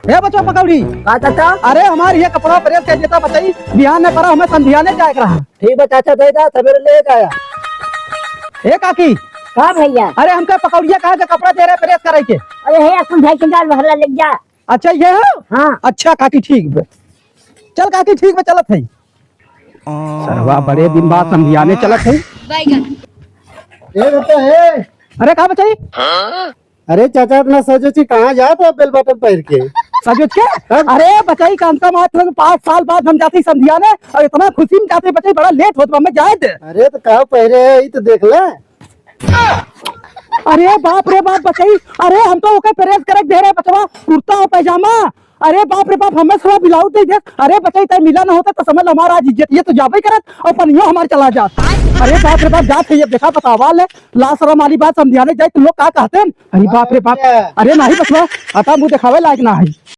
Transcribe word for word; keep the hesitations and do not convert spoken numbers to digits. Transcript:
हे बचवा पकौड़ी। का चाचा? अरे हमार ये कपड़ा प्रेस कर देता बचई, बिहान में परा हमें समधियाने जाए के रहा। ठीक बा चाचा, दे दा, सवेरे ले जाया। हे काकी। का भैया? अरे हमका पकौड़िया कहा के कपड़ा दे रहे प्रेस करे के। अरे हे अपन भाई के गाल भरला ले जा। अच्छा ये हो? हाँ। अच्छा काकी ठीक बा। चल काकी ठीक बा, चलत है। सरवा बड़े दिन बाद समधियाने चलत है। बैगन। ए बेटा, ए। अरे का बचई? अरे चाचा, इतना सजो छी कहाँ जात हो bell bottom पहिर के? सजो के? हाँ? अरे बचई, कम से कम आज तुरंत पाँच साल बाद हम जाते समधियाने और इतना खुशी में जाते बचई, बड़ा late होत बा, हमें जाए दे। अरे तो का पहिरे है, ई तो देख ले। अरे बाप रे बाप बचई, अरे हम तो ओके प्रेस करे दे रहे बचवा, कुर्ता और पैजामा। अरे बाप रे बाप, हमें साला blouse दे दे। अरे बचई, तय मिला ना होता तो समझ लो हमारा आज इज्जत ये तो जाबे करत और पनियो हमार चला जात। अरे बाप रे बाप, जात है ये देखा बतावा ले, लाज शरम वाली बात समधियाने जाए तो लोग का कहते हैं। अरे बाप रे बाप, अरे नहीं बचवा, आता मुँह दिखावे लायक ना है।